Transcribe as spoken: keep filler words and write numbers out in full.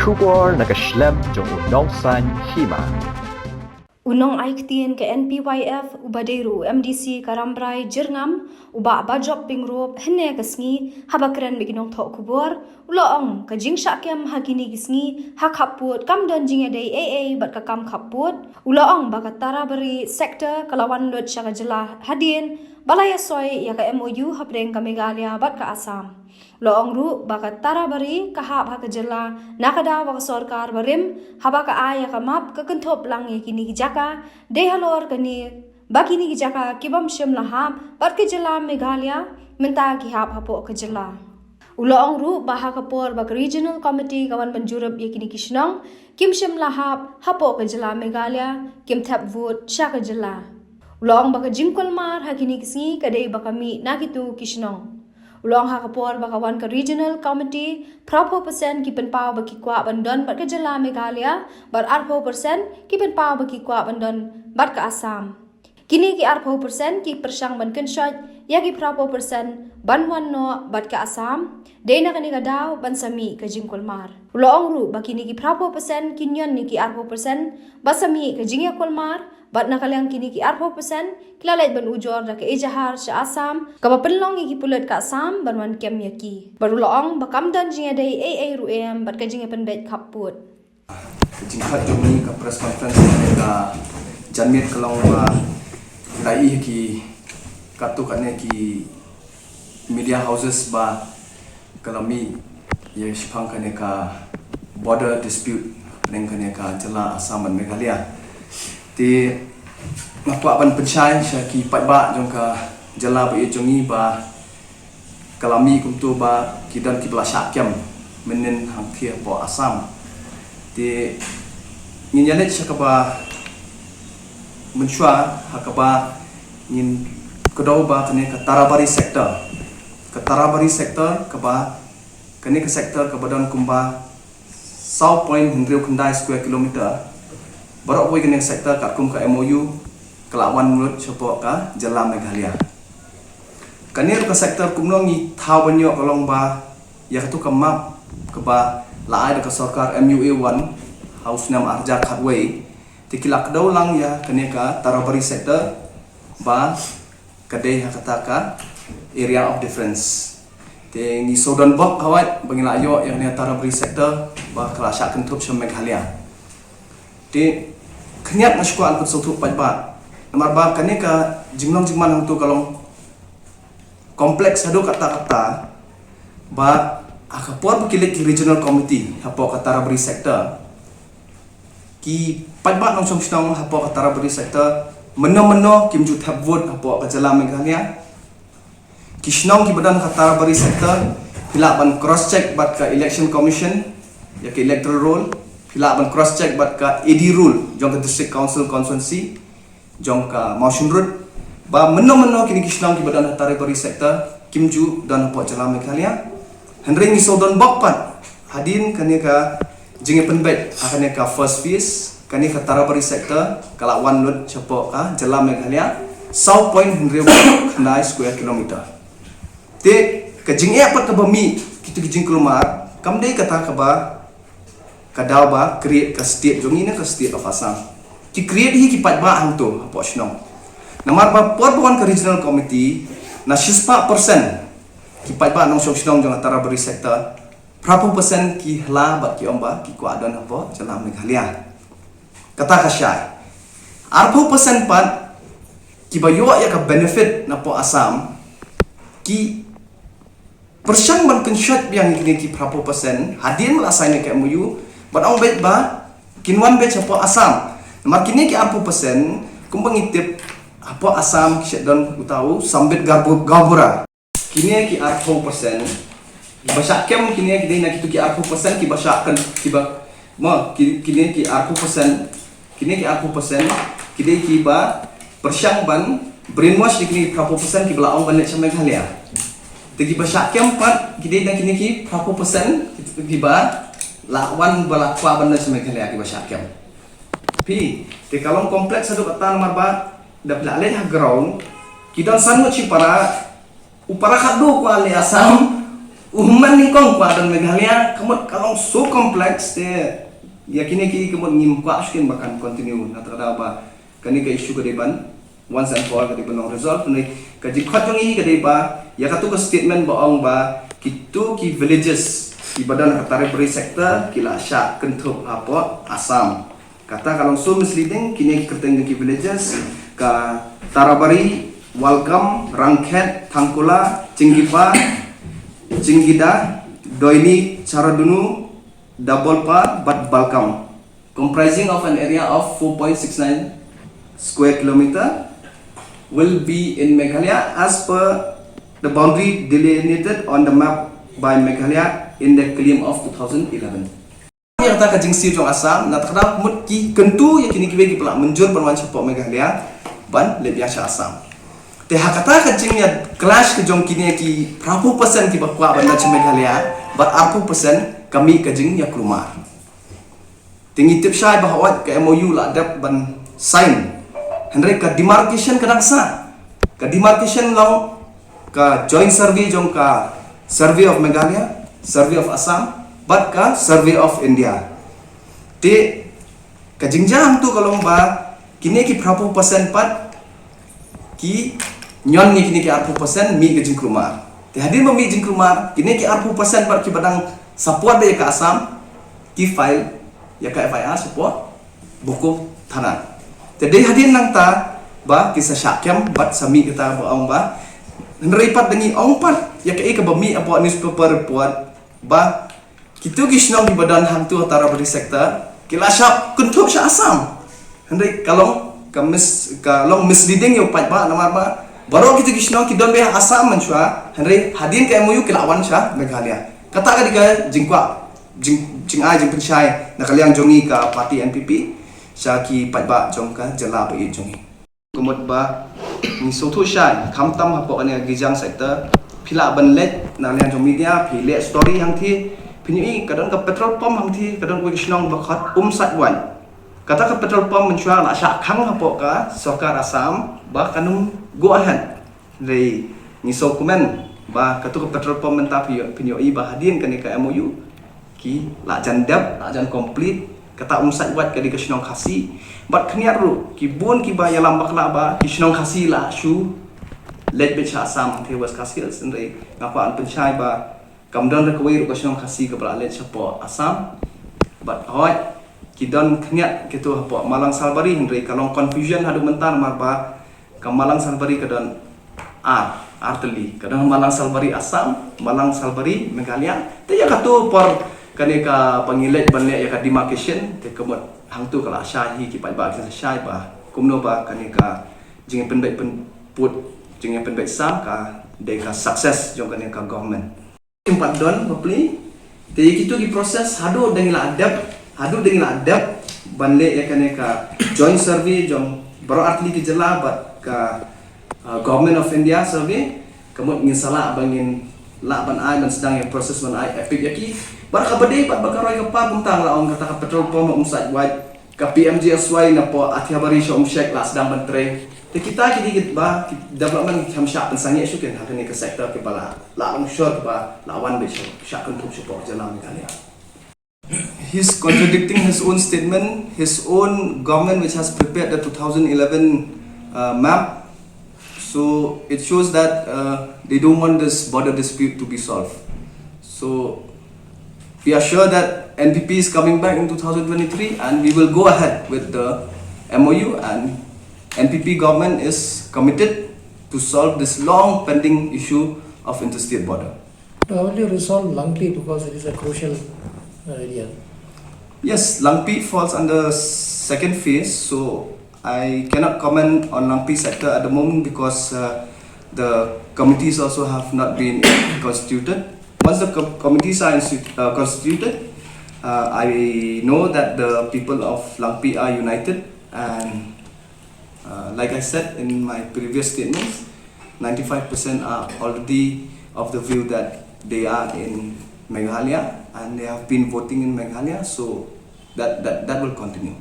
Khubor na ka shlem jong u Nongsaiñ Hima. U nongai ktien ka N P Y F uba dei ruh u M D C ka Rambrai Jyrngam, u Bah Bajop Pyngrope, hynne ka sngi haba kren bad ki nongthoh khubor, u la ong ka jingshah kem ha kine ki sngi ha khappud kam don jingïadei ei ei bad ka kam khappud. U la ong ba ka Tarabari sector ka la wan lut sha ka jylla hadien ba la ïasoi ïa ka M O U hapdeng ka Meghalaya bad ka Assam. U la ong ruh ba ka Tarabari ka hap ha ka jylla na ka daw ba ka sorkar barim haba ka ai ïa ka map ka kynthup lang ïa kine ki jaka, dei halor kane ba kine ki jaka ki bym shym la hap bad ka jylla Meghalaya mynta ki hap hapoh ka jylla. U la ong ruh ba ha ka por ba ka Regional Committee ka wan ban jurip ïa kine ki shnong kim shym la hap hapoh ka jylla Meghalaya, kim thep vote sha ka jylla. U la ong ba ka jingkulmar ha kine ki sngi ka dei ba ka mih na kitu ki shnong. U la ong ha ka por ba ka wan ka Regional Committee, phra phew percent ki pynpaw ba ki kwah ban don bad ka jylla Meghalaya, bad ar phew percent ki pynpaw ba ki kwah ban don bad ka Assam. Kine ki ar phew percent ki pyrshang ban kynshoit ïa ki phra phew percent ban wan noh bad ka Assam, dei na kane ka daw ban sa mih ka jingkulmar. U la ong ruh ba kine ki phra phew percent ki nion ïa ki ar phew percent ba sa mih ka jingïakulmar, bad na ka liang kine ki ar phew percent ki la leit ban ujor da ka ejahar sha Assam, kaba pynlong ïa ki pulit ka Assam ban wan kem ïa ki. Bad u la ong ba kam don jingïadei ei ei ruh em bad ka jingïapynbeit khappud. Ka jingkhot jong ngi ka press conference kane ka janmiet ka long ba ngi la ïohi ki katto katne ki media houses ba ka la mih ïa shaphang kane ka border dispute hapdeng kane ka jylla Assam bad Meghalaya. Te nga kwah ban pynshai sha ki paidbah jong ka jylla ba ïeit jong ngi ba ka la mih kumto ba ki don kiba la shah kem mynnin hangthie hapoh Assam. Te ngin ïaleit sha kaba mynshuwa ha kaba ngin kdew ba kane ka Tarabari sector. Ka Tarabari sector kaba, kane ka sector kaba don kumba saw point hynriew khyndai square kilometer. Baroh kawei kane ka sector katkum ka M O U ka la wan lut shapoh ka jylla Meghalaya. Kane ruh ka sector kumno ngi thaw ban ïoh ka long ba ïa katu ka map kaba la ai da ka sorkar M U A one ha u snem ar hajar khatwei. Te ki la kdew lang ïa kane ka Tarabari sector ba ka dei ha kata ka area of difference. Te ngi shu don bok hawai ba ngi la ïoh ïa kane ka Tarabari sector ba ka la shah kynthup sha Meghalaya. Te khyndiat nga shu kwah ban pynsngewthuh paidbah namar ba kane ka jinglong jingman hangto ka long complex haduh katta katta ba ha ka por ba ki leit ki regional committee hapoh ka Tarabari sector, ki paidbah nongshong shnong hapoh ka Tarabari sector mynno mynno kim ju thep vote hapoh ka jylla Meghalaya. Ki shnong kiba don ha ka Tarabari sector phi lah ban cross check bad ka Election Commission ïa ka electoral roll, phi lah ban cross check bad ka A D roll jong ka District Council constituency jong ka Mawshynrut ba mynno mynno kine ki shnong kiba don ha Tarabari sector kim ju don hapoh jylla Meghalaya. Hynrei ngi shu don bok pat hadien kane ka jingïapynbeit ha kane ka first phase, kane ka Tarabari sector ka la wan lut shapoh ka jylla Meghalaya saw point hynriew khyndai square kilometer. Te ka jingeh pat kaba mih kitu ki jingkulmar kam dei kata kaba ka daw ba create ka state jong ngi ne ka state of Assam. Ki create hi ki paidbah hangto hapoh shnong. Namar ba por ba wan ka regional committee na shispah percent ki paidbah nongshong shnong jong ka Tarabari sector, phra phew percent ki hla bad ki ong ba ki kwah don hapoh jylla Meghalaya. Kata ka shai. Ar phew percent pat kiba ïoh ïa ka benefit napoh Assam ki pyrshang ban kynshoit biang ïa kine ki phra phew percent hadien ba la sign ïa ka M O U, bad ong beit ba kin wan beit shapoh Assam. Namar kine ki ar phew percent kumba ngi tip hapoh Assam ki shet don uta u Sambit Garbu-, Gaubura. Kine ki ar phew percent kiba shah kem, kine ki dei na kitu ki ar phew percent kiba shah kem, kiba, mo, ki-, kine ki ar phew percent, kine ki ar phew percent ki dei kiba pyrshang ban brainwash ïa kine ki phra phew percent kiba la ong ban leit sha Meghalaya. Te kiba shah kem pat ki dei na kine ki phra phew percent kiba la wan ba la kwah ban leit sha Meghalaya kiba shah kem. Phi, te ka long complex haduh katta namar ba da phi la leit ha ground ki don san ngut shi para, u para khatduh u kwah leit Assam, U hynmen nyngkong kwah don Meghalaya, ka mut ka long so complex te ïa kine ki ka mut ngim kwah shuh ba kan continue, na kata ka daw ba kane ka issue ka dei ban once and for all ka dei ban long resolve. Te ka jingkhot jong ngi ka dei ba ïa katu ka statement ba ong ba kitu ki villages kiba don ha ka Tarabari sector ki la shah kynthup hapoh Assam. Kata ka long so misleading. Kine ki kyrteng jong ki villages ka Tarabari, Walkam, Rangkhet, Thangkula, Chingipa, Chingida, Doini, Charadunu, Dabolpa bad Balkam, comprising of an area of four point six nine square kilometer, will be in Meghalaya as per the boundary delineated on the map by Meghalaya in the claim of two thousand eleven. Ïa kata ka jingsiew jong Assam, na kata ka mut ki kyntu ïa kine kiwei kiba la mynjur ban wan shapoh Meghalaya ban leit biang sha Assam. Te ha kata ka jingïa clash ka jong kine ki phra phew percent kiba kwah ban wan sha Meghalaya bad arphew percent ka mih ka jingïa kulmar. Te ngi tip shai ba hooid ka M O U la dep ban sign, hynrei ka demarcation ka dang sah. Ka demarcation long ka joint survey jong ka Survey of Meghalaya, Survey of Assam bad ka Survey of India. Te ka jingjia hangtu ka long ba kine ki phra phew percent pat ki ñion ngi kine ki arphew percent mih ka jingkulmar. Te hadien ba mih jingkulmar, kine ki arphew percent pat kiba dang support da ïa ka Assam ki file ïa ka F I R shapoh Bukum thana. Te dei hadien nangta ba ki sa shah kem bad sa mih kata ba ong ba, hynrei pat da ngi ong pat ïa kaei kaba mih hapoh newspaper report ba kitu ki shnong kiba don hangtu ha Tarabari sector ki la shah kynthup sha Assam. Hynrei ka long ka mis-, ka long misleading ïa u paidbah namar ba baroh kitu ki shnong ki don beit ha Assam mynshuwa, hynrei hadien ka M O U ki la wan sha Meghalaya. Kata ka dei ka jingkwah, jing, jingai jingpynshai na ka liang jong ngi ka party N P P sha ki paidbah jong ka jylla ba ïeit jong ngi. Ka mut ba ngi sngewthuh shai, khamtam hapoh kane ka Gijang sector, phi lah ban leit na liang jong media, phi leh story hangthie, phin ïohi ka don ka petrol pump hangthie, ka don kawei ka shnong ba khot Umsatwat. Kata ka petrol pump mynshuwa la shah khang hapoh ka sorkar Assam ba kan ym go ahead. Hynrei ngi sngewkmen ba katu ka petrol pump mynta phi ïoh, phin ïohi ba hadien kane ka M O U ki la jan dep, la jan complete. Kata Umsatwat ka dei ka shnong Khasi. Bad khyndiat ruh ki bun kiba ïalam bakla ba ki shnong Khasi la shu leit beit sha Assam hangtei West Khasi Hills, hynrei nga kwah ban pynshai ba kam don ruh kawei ruh ka shnong Khasi kaba la leit shapoh Assam. Bad hooid ki don khyndiat kitu hapoh Malang Salbari, hynrei ka long confusion haduh mynta namar ba ka Malang Salbari ka don ar, ar tylli. Ka don Malang Salbari Assam, Malang Salbari Meghalaya. Te ïa katu por kane kaba ngi leit ban leh ïa ka demarcation, te ka mut hangtu ka la shai hi ki paidbah ki shai ba kumno ba kane ka jingpynbeit pynput, jingpynbeit sam ka dei ka success jong kane ka government. Kim pat don bapli. Te ïa kitu ki process haduh da ngi la dep, haduh da ngi la dep ban leh ïa kane ka joint survey jong baroh artylli ki jylla bad ka, uh, Government of India survey, ka mut ngin sa lah ba ngin lah ban ai ban sdang ïa process ban ai EPIC ïa ki. Bad kaba dei bad ba ka roi ka par kumta nga la ong kata ka petrol pump Umsatwat, ka P M G S Y napoh Athiabari sha Umshek la sdang ban trei. Te kita ki dei kiba ki development ki kham shah pynsangeh shuh kin ha kane ka sector kiba la, la long shor kiba la wan beit sha, shah kynthup shapoh jylla Meghalaya. He's contradicting his own statement, his own government which has prepared the two thousand eleven, uh, map. So it shows that, uh, they don't want this border dispute to be solved. So we are sure that N P P is coming back in two thousand twenty-three and we will go ahead with the M O U, and N P P government is committed to solve this long pending issue of interstate border. How will you resolve Langpi because it is a crucial, uh, area? Yes, Langpi falls under second phase, so I cannot comment on Langpi sector at the moment because, uh, the committees also have not been constituted. Once the co-, committees are institu-, uh, constituted, uh, I know that the people of Langpi are united, and, uh, like I said in my previous statements, ninety-five percent are already of the view that they are in Meghalaya and they have been voting in Meghalaya, so that, that, that will continue.